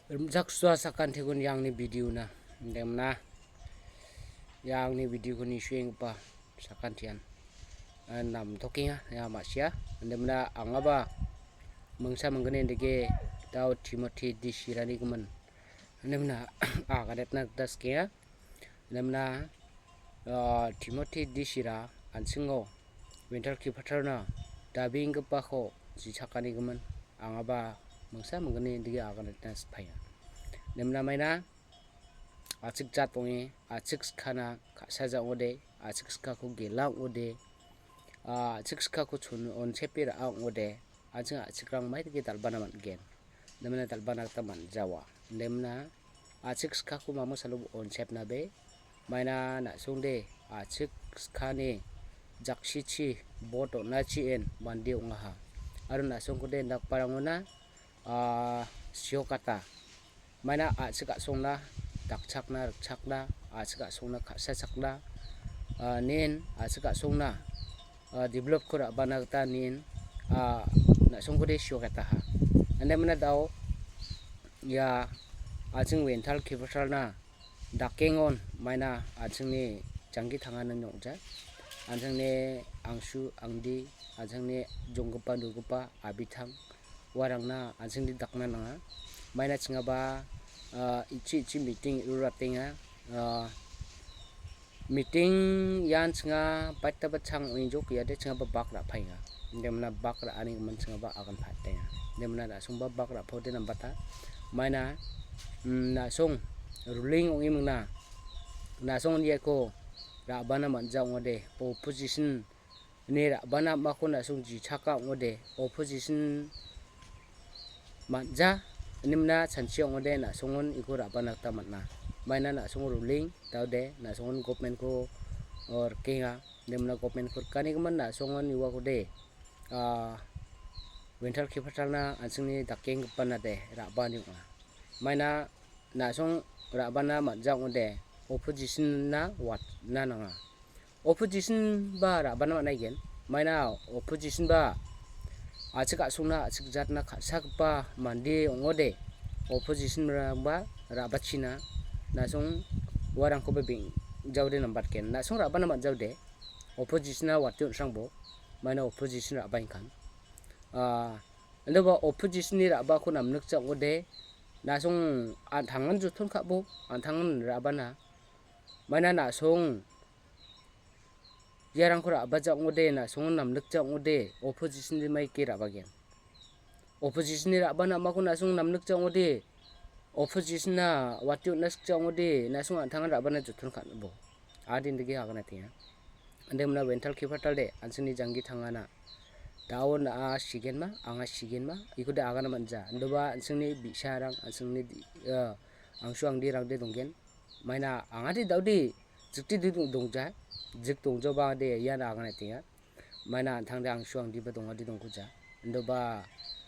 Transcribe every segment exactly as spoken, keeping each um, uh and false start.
Rimchaksoa sakantikon iangni video-na. Indemna iangni video-ko nisuenggipa sakantian, ah, namtokenga, ia ma·sia. Indemna angaba mingsa minggnini dike dao Timothy D Shiranigimin. Indemna aganetna gita sikenga. Indemna, ah, Timothy D Shira an·chingo winter capital-na dabenggipako jichakanigimin angaba mingsa minggnini dike aganetna sipaenga. Indemna maina a·chik jat ong·e, a·chik skana ka·saja ong·ode, a·chik skako gela ong·ode, ah, a·chik skako chon-, onchepe ra·a ong·ode, an·ching a·chikrang maidake dal·bana man·gen? Indemna dal·bana gita man·jawa. Indemna a·chik skako mamo salo onchepnabe, maina na·songde a·chik skani jaksichi bot on·achien mande ong·aha. Aro na·songkode indakparangona, ah, siokata. Maina a·chik a·songna dakchakna, rikchakna, a·chik a·songna ka·sachakna, ah, nin a·chik a·songna, ah, develop-ko ra·bana gita nin, ah, na·songkode sioketaha. Indemna dao ia an·ching winter capital-na dakengon maina an·chingni janggi tanganan ong·ja. An·chingni angsu angdi, an·chingni jonggipa nulgipa abitang uarangna an·chingni dakna nanga. Maina chingaba, ah, ichi ichi meeting ruratenga. Ah, meeting ian chinga baitaba chang ong·enjok, iade chingaba bak ra·paenga. Indemna bak ra·ani gimin chingaba agan patenga. Indemna na·songba bak ra·paode nambata. Maina, mm, na·song ruling ong·e mingna. Na·song iako ra·bana man·ja ong·ode. Opposition-ni ra·bana am·ako na·song jichaka ong·ode. Opposition man·ja, inimna chanchi ong·ode na·songon iko ra·bana gita man·a. Maina na·songo ruling, daode na·songon government-ko, o, rikenga. Indemna government-ko rikanigimin na·songon iuakode, ah, winter capital-na an·chingni dakenggipanade ra·bani ong·a. Maina na·song ra·bana man·ja ong·ode, opposition-na watna nanga. Opposition-ba ra·bana man·aigen. Maina opposition-ba a·chik a·songna, a·chik jatna ka·sagipa mande ong·ode, opposition-rangba ra·bachina, na·song uarangkoba beng·jaode nambatgen. Na·song ra·bana man·jaode, opposition-na wate on·srangbo, maina opposition ra·baengkan. Ah, indoba opposition-ni ra·bako namnikja ong·ode, na·song an·tangan joton ka·bo, an·tangan ra·bana. Maina na·song iarangko ra·baja ong·ode, na·songon namnikja ong·ode, opposition-ni maike ra·bagen. Opposition-ni ra·bana am·ako na·song namnikja ong·ode, opposition-na wate on·na sikja ong·ode, na·song an·tangan ra·bana joton ka·bo. Adindege agana tenga. Indemna winter capital-de, an·chingni janggi tangana. Dao na·a sigenma, anga sigenma, ikode agana man·ja. Indoba an·chingni bi·sarang, an·chingni di-, eh, angsu angdirangde donggen. Maina angade daode, jikti di dong-, dongja, jik dongjaoba ade ian agana tenga. Maina an·tangde angsu angdiba dongade dongkuja. Indoba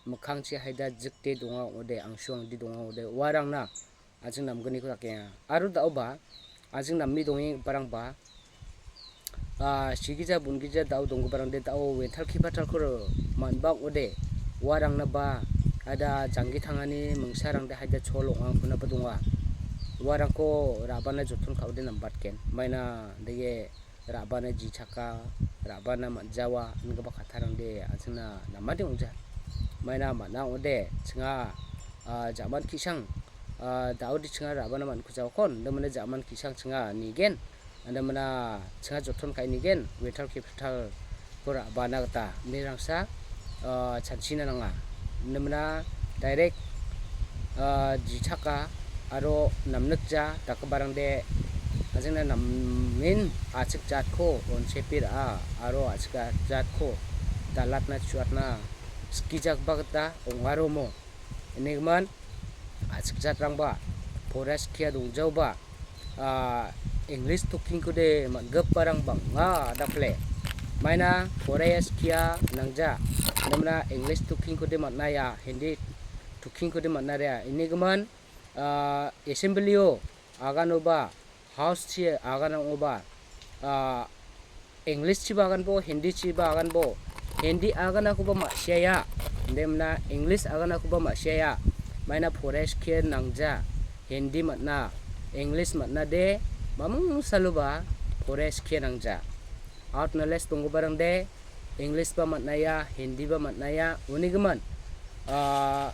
mikkangchi haida jikte donga ong·ode, angsu angdi donga ong·ode, uarangna an·ching namgniko dakenga. Aro daoba, an·ching name dongenggiparangba, ah, sigija bongija dao donggiparangde dao winter capital-ko man·ba ong·ode, uarangnaba, ada janggi tangani mingsarangde haida chol ong·angkonaba donga. Uarangko ra·bana joton ka·ode nambatgen. Maina dege ra·bana jichaka, ra·bana man·jawa ingipa kattarangde an·chingna namade ong·ja. Maina man·a ong·ode, chinga, ah, ja·man ki·sang, ah, daode chinga ra·bana man·kujaokon, indemina ja·man ki·sang chinga nigen, indemina chinga joton ka·e nigen, winter capital-ko ra·bana gita, inderangsa, ah, chanchina nanga. Indemina direct, ah, jichaka aro namnikja dakgiparangde an·chingna namen a·chik jatko onchepe ra·a aro a·chik jatko dalatna chu·atna skijagipa gita ong·aromo. Ine gimin a·chik jatrangba poraia skia dongjaoba, ah, English talking-kode man·giparang bang·a dakle. Maina poraia skia nangja. Namna English talking-kode man·aia, Hindi talking-kode man·aria. Ine gimin, ah, assembly-o aganoba, house-chi agan ong·oba, ah, English-chiba aganbo, Hindi-chiba aganbo, Hindi aganakoba ma·siaia, indemna English aganakoba ma·siaia. Maina forest care nangja, Hindi man·a, English man·a de, mamung saloba forest care nangja. Out knowledge donggiparang de, English ba man·aia, Hindi ba man·aia, unigimin, ah,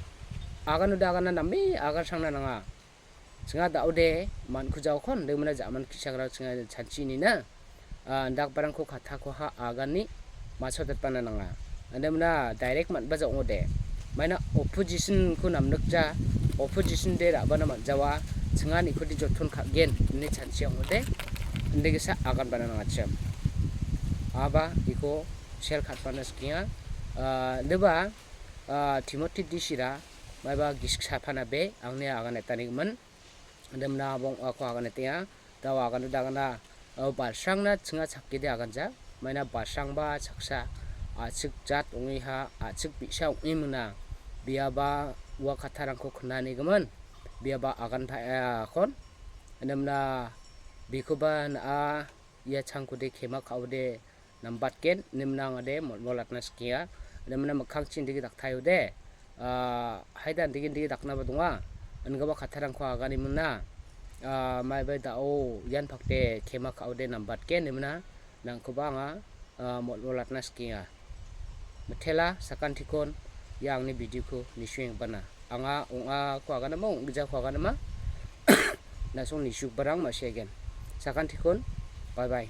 aganode agana name agan sangna nanga. Chinga da·ode man·kujaokon, de mona ja·man ki·sagrao chinga chanchi nina. Ah, indakbarangko kattako ha agani masodatbana nanga. Ande mona direct man·baja ong·ode. Maina opposition-ko namnikja, opposition de ra·bana man·jawa, chinga nikode joton ka·gen, ine chanchi ong·ode. Inde ge·sa aganbana nangachim. Aba iko share ka·atbana sikenga. Ah, indeba, ah, Timothy D C ra, maiba gisik sapana be, angni agan etanigimin. Ande mona abong ako agan etenga. Dao agan dagana, ah, balsrangna chinga chakgede aganja. Maina balsrangba chaksa, a·chik jat ong·eha, a·chik bi·sa ong·e mingna. Biaba ua kattarangko knanigimin. Biaba agan pa-, ah, kon. Ande mona bikoba na·a ia changkode kema ka·ode nambatgen, nimna angade mol-, molatna sikenga. Nimna mikkangchi indege daktayode. Ah, haida indege indege daknaba donga. Ingaba kattarangko agani mona. Ah, maiba dao ian pakde kema ka·ode nambatgen, nimna nangkoba anga, ah, mol-, molatna sikenga. Mitela sakantikon ia angni video-ko nisuengbana. Anga ong·ako aganama, ong·gijako aganama. Nasong nisukbarang ma·siagen. Sakantikon, bye bye.